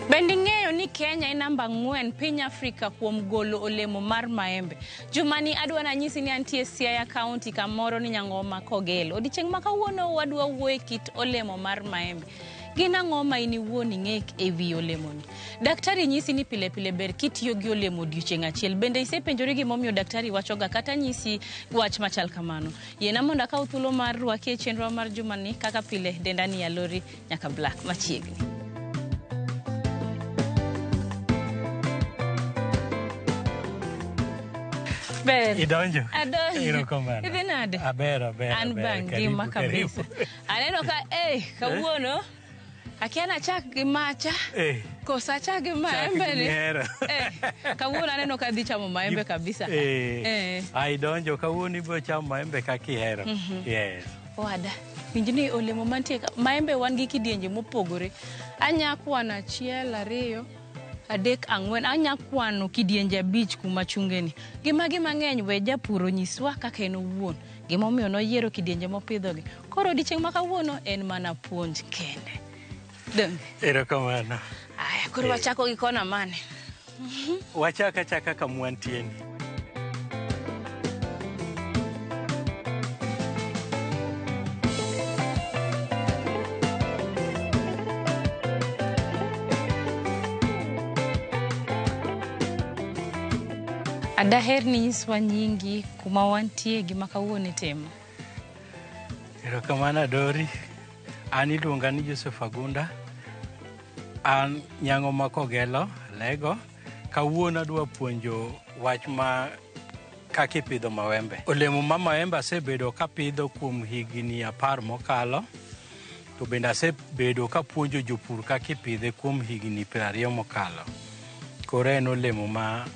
Bende ing'eyo ni Kenya e namba 4 piny Afrika kuom golo olemo mar maembe. Jumani adwa nanyisi ni antie Siaya County kamoro ni Nyang'oma Kogelo. Odiechieng' ma kawuono wadwa wuoye kit olemo mar maembe. Gin ang'o ma in iwuon ing'e e wi olemoni? Daktari nyisi ni pile pile ber kitiyo gi olemo odiechieng' achiel. Bende isepenjori gimomiyo daktari wachoga kata nyisi wach machal kamano? Yiena mondo akaw thuolo mar rwaki e chenro mar jumani kaka pile denda ni Alori nyaka Black machiegni. Ber. Idonjo. Adonjo. Erokamano. Idhi nade? Aber, aber. An aber. ba ngima Karibu, karibu. kabisa. Aneno ka eh kawuono akia nachak gi macha Eh. koso achak gi maembe ni. gihero. Eh, kawuono aneno ka adhi chamo maembe kabisa. Eh. Eh. Ai donjo kawuono ibiro chamo maembe kaka ihero. Yes. Wada, winj ni olemo mantie ka maembe wan gi kidienje mopogore. Anya kwano achiel, ariyo, adek, ang'wen. Anya kwano kidienje abich kuma chungeni. Gi magi mang'eny we japur onyiswa kaka en owuon. Gimomiyo noyiero kidienje mopidhogi. Koro odiechieng' ma kawuono en mana puonj kende. Donge? Erokamano. Aya, koro wachako gi kona mane? Wachak achaka kama wantie ni. Adaher ni nyiswa nyingi kuma wantie gima kawuono itimo. Erokamano Adori. An iluonga ni Joseph Agunda. An Nyang'oma Kogelo, Lego. Kawuono adwa puonjo wach ma kaka ipidho mawembe. Olemo ma maembe asebedo kapidho kuom higni 10 mokalo. To bende asebedo kapuonjo jopur kaka ipidhe kuom higni 20 mokalo. Koro en olemo ma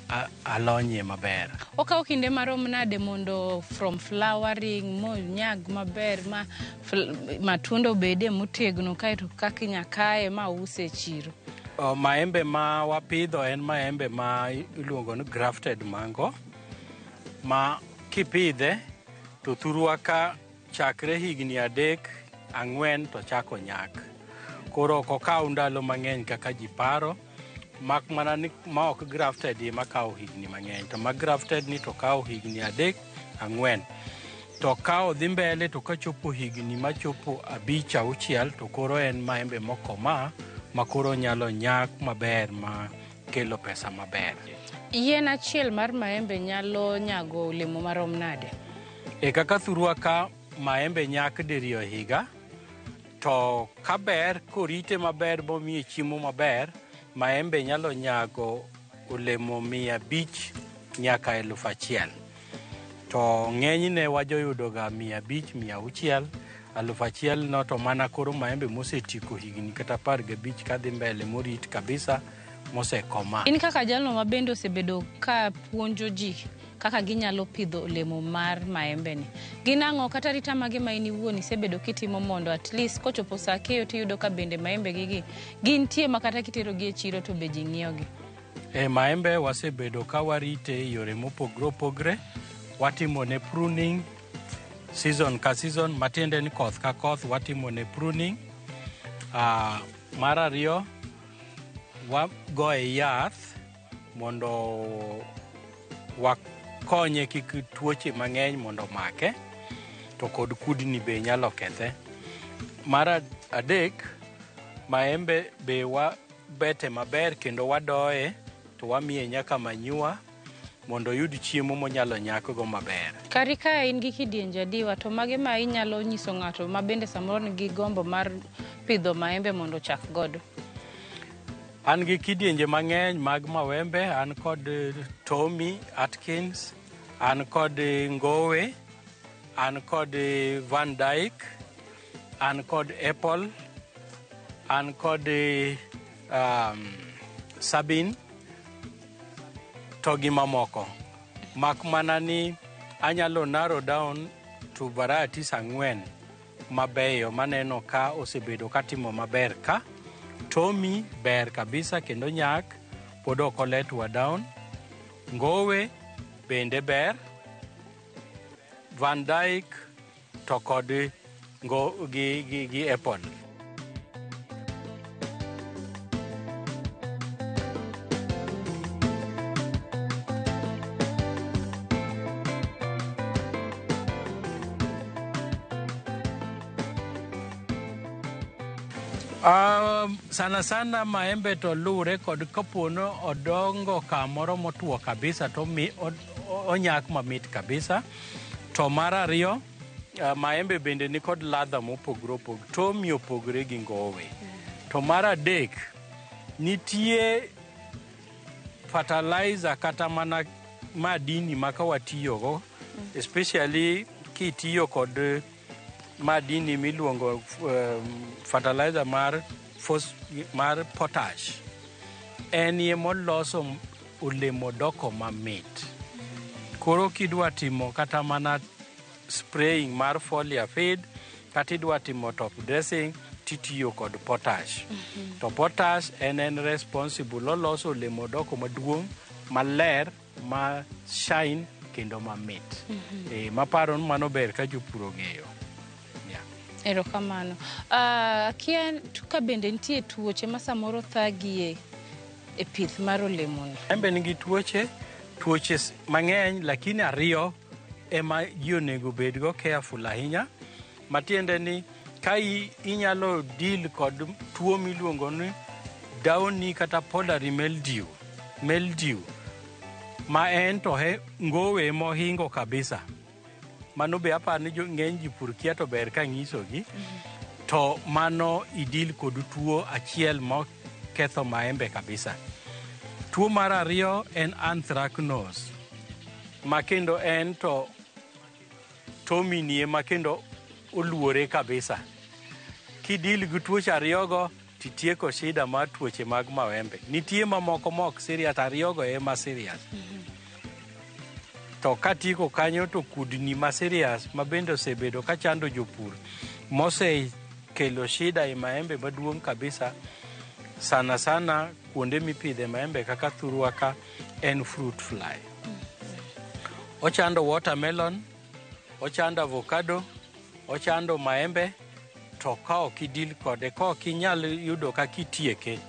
alonyie maber. Okawo kinde marom nade mondo from flowering monyag maber ma matunda obede motegno kaeto kaka inya kaye ma use e chiro? Maembe ma wapidho en maembe ma iluongo ni grafted mango ma kipidhe to thurwa ka chakre higni 3 4 to chako nyak. Koro ok okaw ndalo mang'eny kaka ji paro, mak mana ni ma ok grafted ema kawo higni mang'eny, to ma grafted ni to kawo higni 3 4. To ka odhi mbele to kachopo higni machopo 5 6 to koro en maembe mokoma ma koro nyalo nyak maber ma kelo pesa maber. Yien achiel mar maembe nyalo nyago olemo marom nade? E kaka thurwa ka maembe nyak diriyo e higa, to kaber korite maber bomiye chiemo maber, maembe nyalo nyago olemo 500 nyaka 1000. To ng'enyne wajoyudoga 500, 600, 1000 no to mana koro maembe mosetieko higni kata 15 kadhi mbele morit kabisa mosekoma. In kaka jalno ma bende osebedo ka puonjo ji kaka ginyalo pidho olemo mar maembe ni, gin ang'o kata arita mage ma in iwuon isebedo kitimo mondo at least kochopo saa keyo tiyudo ka bende maembe gigi gintie ma kata kiterogi e chiro to be ji ng'iewogi? E maembe wasebedo ka warite e yore mopogre opogre. Watimo ne pruning season ka season, matiende ni koth ka koth watimo ne pruning. Mar ariyo, wagoye yath mondo wakonye kik tuoche mang'eny mondo omake, to kod kudni be nyalo kethe. Mar adek, maembe be wabete maber kendo wadoye to wamiye nyaka manure mondo oyud chiemo monyalo nyakgo maber. Kari kae in gi kidienje adiwa, to mage ma inyalo nyiso ng'ato ma bende samoro nigi gombo mar pidho maembe mondo ochak godo? An gi kidienje mang'eny mag mawembe. An kod Tommy Atkins, an kod Ngowe, an kod Van Dyke, an kod Apple, an kod Sabine to gi mamoko. Mak mana ni anyalo narrow down to varieties 4 mabeyo maneno ka osebedo katimo maber ka. Tommy ber kabisa kendo nyak, pod ok oletwa down. Ngowe bende ber. Van Dyke to kod gi Apple. Sana sana maembe to luwre kod kapono odongo kamoro motwo kabisa to onyak mamit kabisa. To mar ariyo, maembe bende nikod ladha mopogore opogore, tomi opogore gi ngowe. To mar adek, nitie fertilizer kata mana madini ma ka watiyogo, especially kitiyo kod madini miluongo fertilizer mar potash, en emoloso olemo doko mamit. Koro kidwa timo kata mana spraying mar foliar feed, kata idwa timo top dressing, titiyo kod potash. To potash en responsible, oloso olemo doko maduong', maler, ma shine kendo mamit. Maparo ni mano ber ka jopur ong'eyo. Yeah. Erokamano. Akia ka bende nitie tuoche ma samoro thagi e pith mar olemoni. Embe nigi tuoche mang'eny, lakini ariyo ema ji onego bedgo careful ahinya. Matiende ni ka inyalo deal kod tuo miluongo ni downy kata powdery mildew ma en to ngowe mohingo kabisa. Mano be aparo ni ng'eny jopur kia to ber ka ng'isogi. To mano idil kod tuo achiel moketho maembe kabisa. Tuo mar ariyo en anthracnose, ma kendo en to tomini ema kendo oluore kabisa. Kidil gi tuoche ariyogo titieko shida mar tuoche mag maembe. Nitie mamoko mok serious, ariyogo ema serious. To katieko kanyo to kudni ma serious ma bende osebedo ka chando jopur mosekelo shida e maembe maduong' kabisa, sana sana kuonde mipidhe maembe kaka thurwa ka, en fruit fly. Ochando watermelon, ochando avocado, ochando maembe, to ka ok idil kode, ka ok inyal yudo kaka itieke,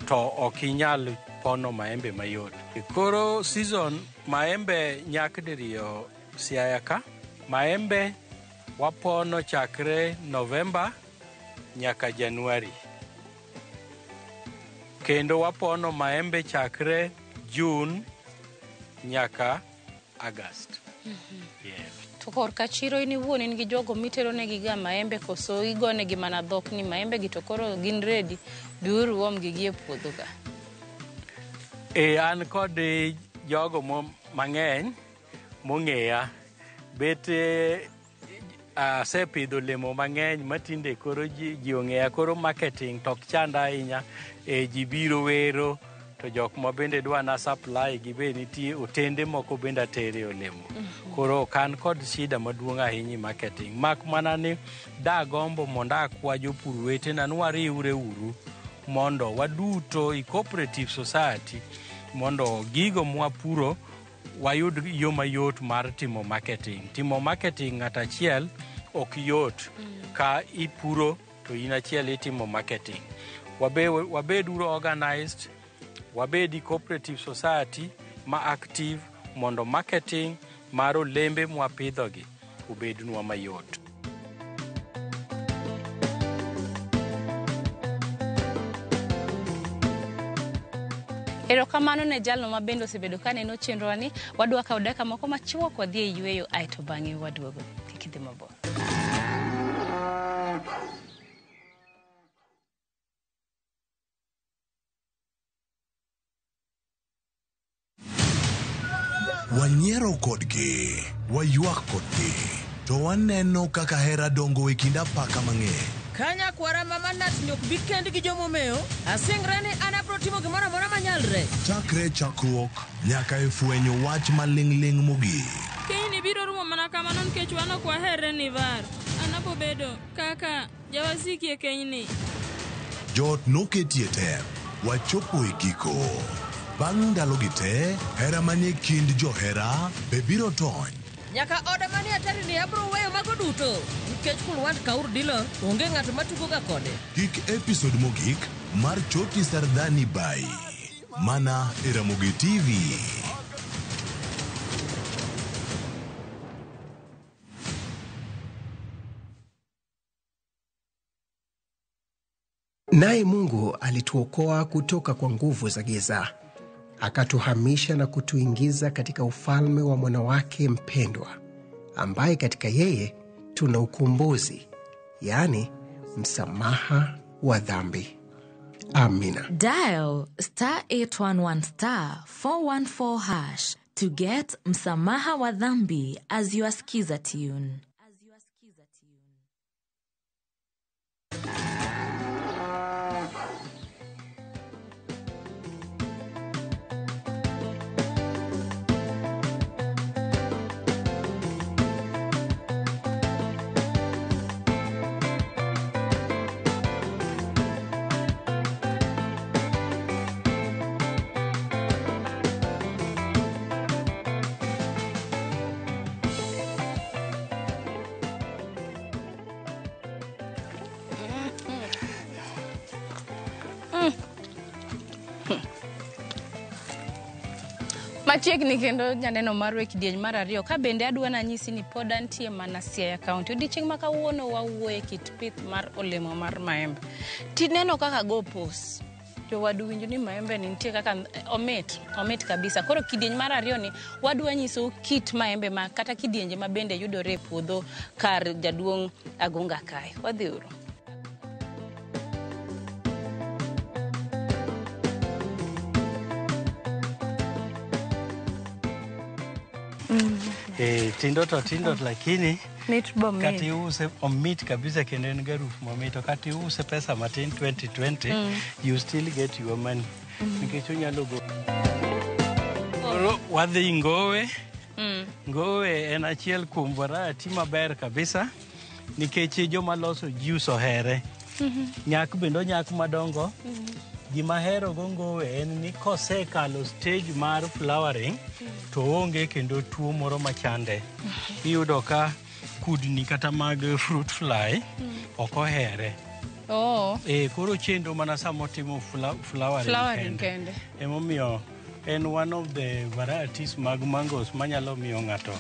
to ok inyal pono maembe mayot. Koro season maembe nyak diriyo Siaya ka. Maembe wapono chakre November nyaka Januari. Kendo wapono maembe chakre June nyaka August. Yes. To korka chiro in iwuon in gi jogo mitero negi ga maembe koso igonegi mana dhok ni maembe gi to koro gin ready, biuru uomgi gi e puodho ka? An kod jogo mang'eny mong'eya. Bet asepidho olemo mang'eny matinde koro ji ong'eya, koro marketing to ok chanda ahinya. Ji biro wero, to jok ma bende dwa na supply gi be nitie otende moko bende atere olemo. Koro ok an kod shida maduong' ahinya e marketing. Mak mana ni dagombo mondo akwa jopur wetena ni wariwre uru mondo waduto i cooperative society mondo gigo mwapuro wayud yo mayot mar timo marketing. Timo marketing ng'at achiel ok yot. Ka ipuro to in achiel itimo marketing. Wabed uru organized, wabed i cooperative society ma active mondo marketing mar olembe mwapidhogi obednwa mayot. Erokamano ne jalno ma bende osebedo ka neno chenrowani. Wadwa kawo dakika moko machuok wadhi e yueyo aeto bang'e waduogo. Kik idhi mabor. Wanyiero kodgi, waywak kodgi, to waneno kaka hera dongo e kind apaka mang'eny. Ka nyakwara ma manat ni ok bi kend gi jomomeo, asingre ni an abiro timo gimoro amora manyalre. Chakre chakruok nyaka e fwenyo wach maling'ling' mogik. Kenyni biro rumo mana kamano nikech wan ok waherre ni var. An abo bedo kaka jawasiki e kenyni. Joot noketie tem, wachopo e giko. Bang' ndalogi te, hera manie kind johera be biro tony. Nyaka oda manie atari ni abiro weyo mago duto. Nikech Kulwant Kaur Dillon onge ng'ato matugo ga kode. Kik episode mogik mar Choti Sardani Bai. Mana e Ramogi TV. Naye Mungu alituokoa kutoka kwa nguvu za giza, akatuhamisha na kutuingiza katika ufalme wa mwana wake mpendwa, ambaye katika yeye tuna ukombozi, yaani msamaha wa dhambi. Amina. Dial star 811 star 414 hash to get Msamaha wa Dhambi as your skiza tune. Machiegni kendo janeno marwa e kidieny mar ariyo ka bende adwa nanyisi ni pod antie mana Siaya County. Odiochieng' ma kawuono wawuoye kit pith mar olemo mar maembe. Tineno kaka go pos. Jowadu winjo ni maembe ni nitie kaka omit, omit kabisa. Koro kidieny mar ariyo ni wadwa nyisou kit maembe ma kata kidienje ma bende yudore e puodho kar jaduong' Agunga kae. Wadhi uru. Tindo to tindo lakini Mit bo mit. Kata iuse omit kabisa kendo en garufu mamit to kata iuse pesa matin 2020 you still get your money nikech onyalo go. Koro wadhi Ngowe. Ngowe en achiel kuom variety maber kabisa nikech joma loso juice ohere. Nyak bende onyak madongo. Gima ahero go Ngowe en ni kosekalo stage mar flowering to oonge kendo tuo moro machande. Iyudo ka kudni kata mag fruit fly ok ohere. Oh. Koro chendo mana sama otimo flowering Flowering kende. kende. Emomiyo en one of the varieties mag mangoes manyalo miyo ng'ato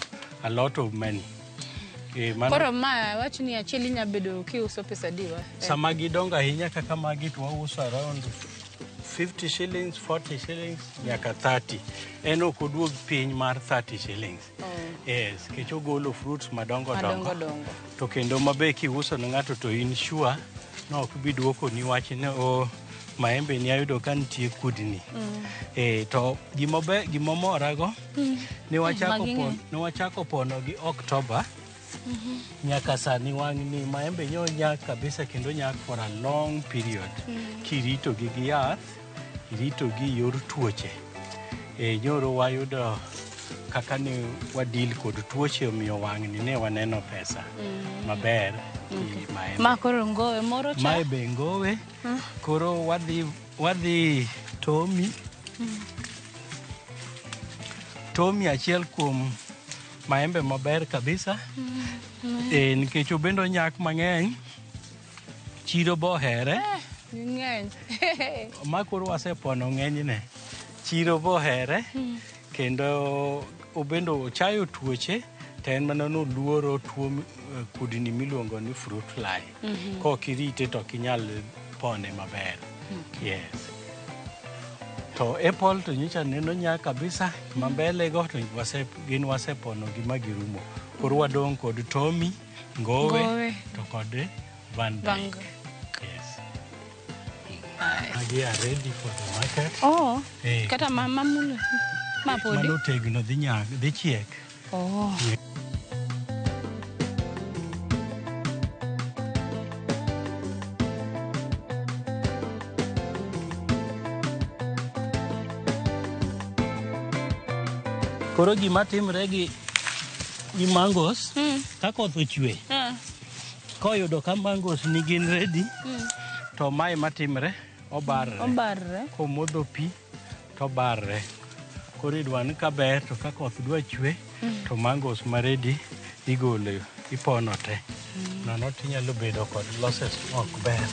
a lot of money. Koro ma wach ni achiel inya bedo kiuso pesa diwa. Sama gidongo ahinya kaka magi to wauso around 50 shillings, 40 shillings, nyaka 30. En ok oduog piny mar 30 shillings. Yes, nikech ogolo fruits madongo dongo. Madongo dongo. To kendo mabe kiuso ne ng'ato to in sure no ok bi duoko ni wach ni o maembe ni ayudo ka nitie kudni. To gimomorago ne wachako Magi pon, ng'eny. ne wachako pono gi October. Nyaka sani wang' ni maembe nyo nyak kabisa kendo nyak for a long period. Kirito gi gi yath, irito gi yor tuoche. Nyoro wayudo kaka ne wadil kod tuoche omiyo wang' ni ne waneno pesa maber gi maembe. Ma koro Ngowe moro cha. Mae be Ngowe. Koro wadhi Tomi. Tomi achiel kuom maembe maber kabisa. Nikech obendo nyak mang'eny, chiro bohere. Ng'eny. Ma koro wasepono ng'enyne. Chiro bohere kendo obendo ochayo tuoche to en mana noluoro tuo kudni miluongo ni fruit fly. Kok irite to ok inyal pone maber. Yes. To apple to nyocha neno nyak kabisa, mambele go to gin wasepono gi ma girumo. Koro wadong' kod Tommy, Ngowe, to kod Van Dyke. Yes. Magi are ready for the market. Oh. Kata mamulo. Ma podi. Mano tegno dhi nyak, dhi chiek. Oh. Yeah. Koro gima timre gi mangoes, ka koth ochwe, koyudo ka mangoes ni gin ready, to mae matimre, obarre. Obarre. Komodho pi, to obarre. Koro idwa ni kaber to ka koth dwa chwe, to mangoes ma ready igolo, ipono te. Nono tinyalo bedo kod losses ok ber.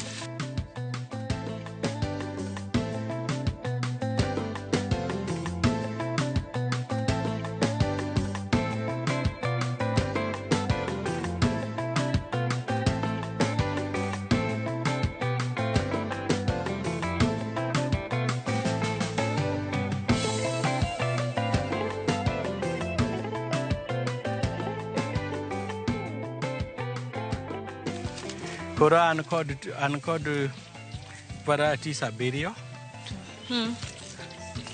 Koro an kod varieties 7.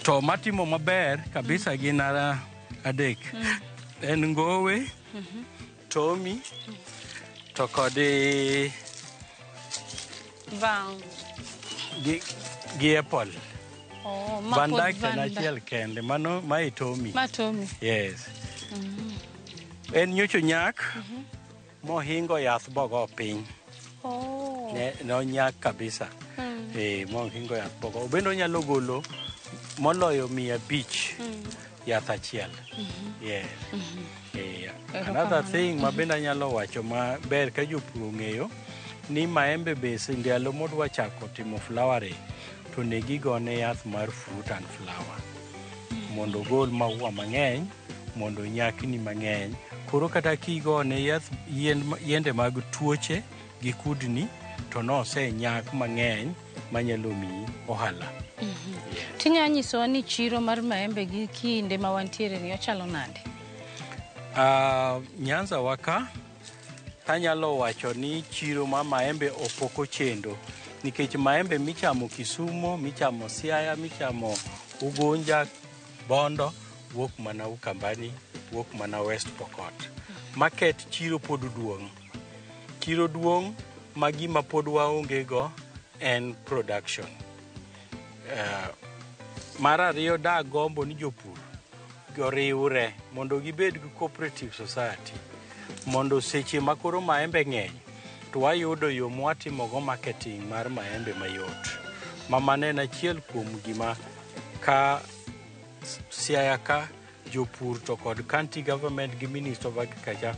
To matimo maber kabisa gin 3. En Ngowe, Tommy, to kod Van. gi Apple. Oh, ma Van pod Dyke en Van Dyke. achiel kende, mano mae Tommy. Ma Tommy. Yes. En nyocho nyak mohingo yath bogo piny. Oh. Ne, nonyak kabisa. Mohingo yath bogo. Bende onyalo golo moloyo 500 yath achiel. Yes. Another thing ma bende anyalo wacho maber ka jopur ong'eyo ni maembe be ndalo modwa chako timo flowering to onego igone yath mar fruit and flower mondo ogol maua mang'eny, mondo nyakni mang'eny. Koro kata kigone yath yien, yiende mag tuoche gi kudni to nosenyak mang'eny manyalo miyi ohala. Tinya nyisowa ni chiro mar maembe gi kinde ma wantiere ni ochalo nade? Nyanza wa ka tanyalo wacho ni chiro ma maembe opok ochendo nikech maembe michamo Kisumo, michamo Siaya, michamo Ugunja, Bondo wuok mana Ukambani, wuok mana West Pokot. Market chiro pod duong'. Chiro duong' ma gima pod waonge go en production. Mar ariyo, dagombo ni jopur oriwre mondo gibed gi cooperative society mondo seche ma koro maembe ng'eny to wayudo yo mwatimogo marketing mar maembe mayot. Ma mano en achiel kuom gima ka Siaya ka jopur to kod county government gi Minister of Agriculture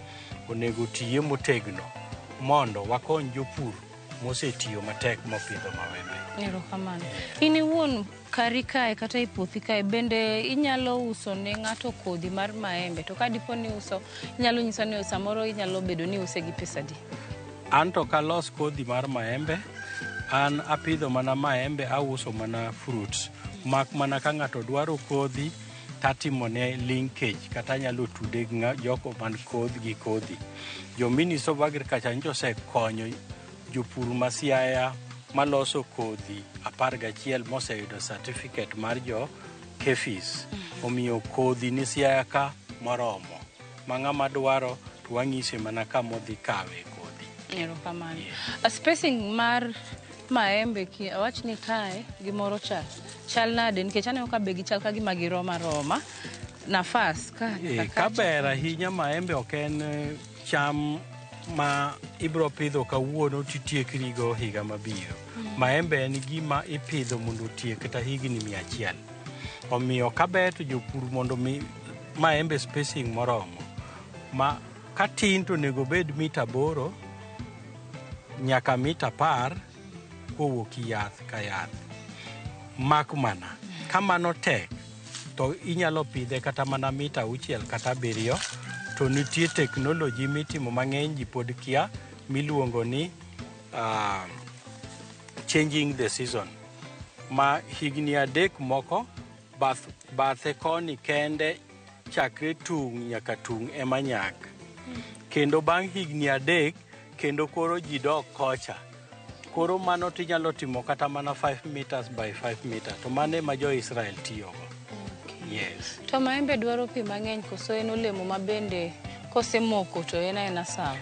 onego tiye motegno mondo wakony jopur mosetiyo matek mopidho maembe. Erokamano. In iwuon kari kae kata e puothi kae, bende inyalo uso ne ng'ato kodhi mar maembe? To ka dipo ni uso, inyalo nyisa ni samoro inyalo bedo ni use gi pesa adi? An to kalos kodhi mar maembe, an apidho mana maembe, auso mana fruits. Mak mana ka ng'ato dwaro kodhi, tatimone linkage kata anyalo tude gi jogo man kodhi gi kodhi. Jo Minister of Agriculture nyocha osekonyo jopur ma Siaya maloso kodhi 11 moseyudo certificate mar jo KEPHIS. Omiyo kodhi ni Siaya ka moromo. Ma ng'ama dwaro to wang'ise mana kama odhi kawe kodhi. Erokamano. A spacing mar maembe ki awach ni kae gimoro cha chal nade? Nikech aneno ka be gichal ka gima girom aroma nafas ka nyaka Ka kacha. ber ahinya, maembe ok en cham ma ibiro pidho kawuono titiekrigo higa mabiro. Maembe en gima ipidho mondo otiek kata higni 100. Omiyo kaber to jopur mondo mi maembe spacing moromo. Ma katin to onego bed mita 8 nyaka mita 10 kowuok e yath ka yath. Mak mana ka mano tek to inyalo pidhe kata mana mita 6 kata 7, to nitie teknoloji mitimo mang'eny ji pod kia miluongo ni changing the season, ma higni 3 moko bathe koni kende chakre tung' nyaka tung' ema nyak, kendo bang' higni 3 kendo koro ji dok kocha. Koro mano tinyalo timo kata mana 5 meters by 5 meters, to mano ema jo Israel tiyogo. Yes. To maembe dwaro pi mang'eny koso en olemo ma bende kosemoko to en aena sawa?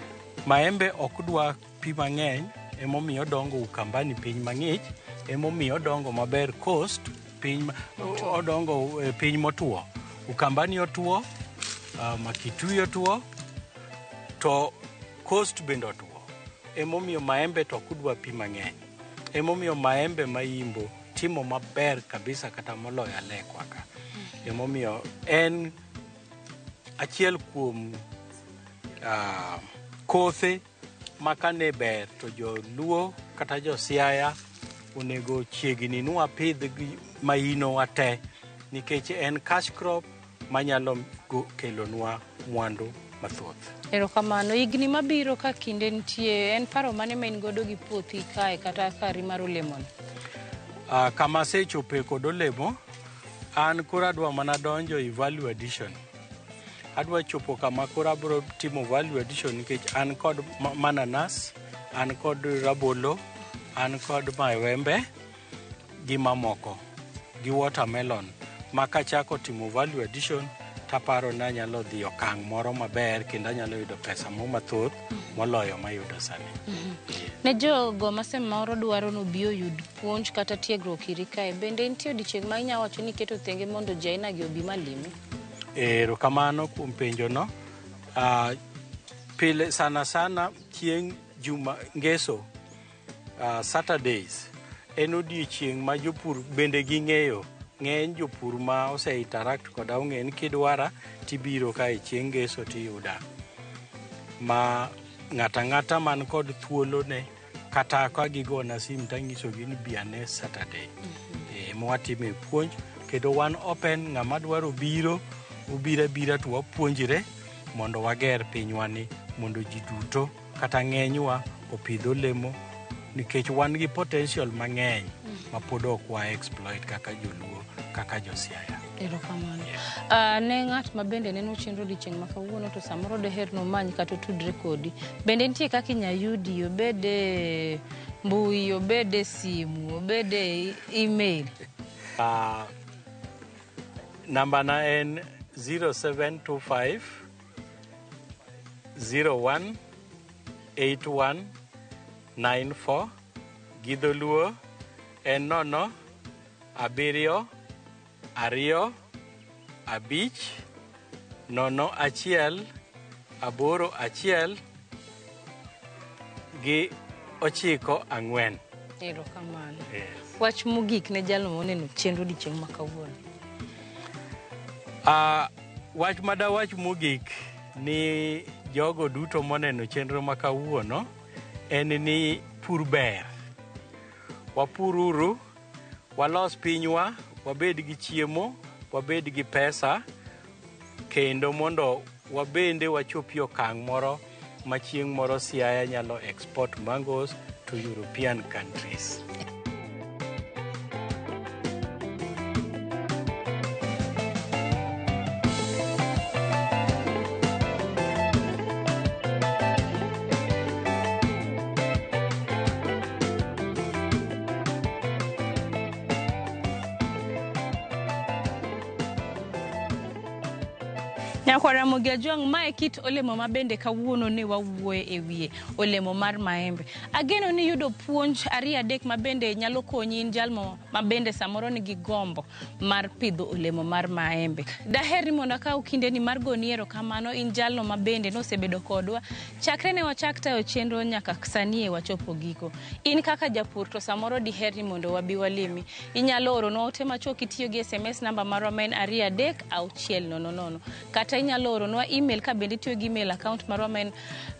Maembe ok dwa pi mang'eny, emomiyo odongo Ukambani, piny mang'ich, emomiyo odongo maber coast, piny odongo e piny motuo. Ukambani otuo, Makitui otuo, to coast bende otuo. Emomiyo maembe to ok dwa pi mang'eny. Emomiyo maembe ma Imbo timo maber kabisa kata moloyo Alekwa ka. Emomiyo en achiel kuom kothe ma kane ber to joluo kata jo Siaya onego chiegni ni wapidh gi maino wate nikech en cash crop manyalo kelonwa mwandu mathoth. Erokamano. Higni mabiro ka kinde nitie, en paro mane ma in godo gi puothi kae kata kari mar olemoni? Kama asechope kod olemo, an koro adwa mana donjo e value addition. Adwa chopo kama koro abiro timo value addition nikech an kod mananas, an kod rabolo, an kod mawembe gi mamoko gi watermelon ma kachako timo value addition taparo ni anyalo dhi okang' moro maber kendo anyalo yudo pesa mo mathoth moloyo mayudo sani. Ne jogo ma samoro dwaro nobi oyud puonj kata tiegruok iri kae, bende nitie odiochieng' ma inya wacho ni iketo thenge mondo ji aina gi obi malimi? Erokamano kuom penjono. Pile sana sana chieng' juma ngeso, Saturdays, en odiochieng' ma jopur bende ging'eyo. Ng'eny jopur ma ose interact koda ong'e ni kidwara tibiro kae chieng' ngeso tiyuda. Ma ng'ata ang'ata man kod thuolone kata ka gigona sim tanyisogi ni bi ane Saturday. Mwatime puonj kendo wan open ng'ama dwaro biro obiro abira to wapuonjre mondo wager pinywani mondo ji duto kata ng'enywa opidh olemo nikech wan gi potential mang'eny ma pod ok wa exploit kaka joluo kaka josiaya. Erokamano. Ne ng'at ma bende neno chenro odiochieng' ma kawuono to samoro doher nomany kata otudre kodi. Bende nitie kaka inya yudi obed e mbui, obed e simu, obed e email? Nambana en 0725 01 81 94 gi dholuo en 0 7 2 5 0 1 8 1 gi 9 4. Erokamano. Yes. Wach mogik ne jalno moneno chenro odiochieng' ma kawuono. Wach madawach mogik ni jogo duto moneno chenro ma kawuono en ni pur ber. Wapururu, walos pinywa, wabed gi chiemo, wabed gi pesa, kendo mondo wabende wachopie okang' moro ma chieng' moro Siaya nyalo export mangoes to European countries. Nyakwar Ramogi Ajwang', mae kit olemo ma bende kawuono ne wawuoye e wiye, olemo mar maembe. Ageno ni yudo puonj 2-3 ma bende nyalo konyi in jalno ma bende samoro nigi gombo mar pidho olemo mar maembe. Daher ni mondo akaw kindeni mar goni erokamano in jalno ma bende nosebedo kodwa chakre ne wachak tayo chenro nyaka sani e wachopo giko. In kaka japur to samoro diher ni mondo wabi walimi. Inyalo oronwa ote machuok kitiyo gi SMS namba marwa ma en 2 3 6 0 0 kata inyalo oronwa email ka bende itiyo gi email account marwa ma en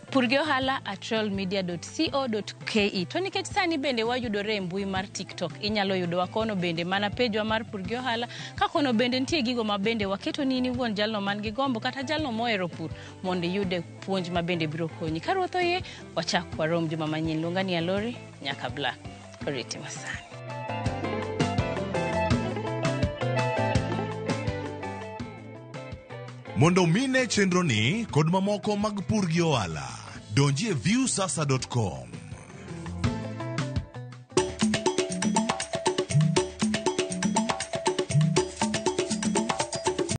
purgiohala@royalmedia.co.ke. To nikech sani bende wayudore e mbui mar TikTok, inyalo yudowa kono bende mana pejwa mar Pur gi Ohala, ka kono bende nitie gigo ma bende waketo ni in iwuon jalno man gi gombo kata jalno mohero pur mondo iyude puonj ma bende biro konyi. Ka Ruoth oyie, wachak warom juma manyien. Luonga ni Alori nyaka Black. Oriti masani. Mondo mine chenro ni kod mamoko mag pur gi ohala, donji e viewsasa.com.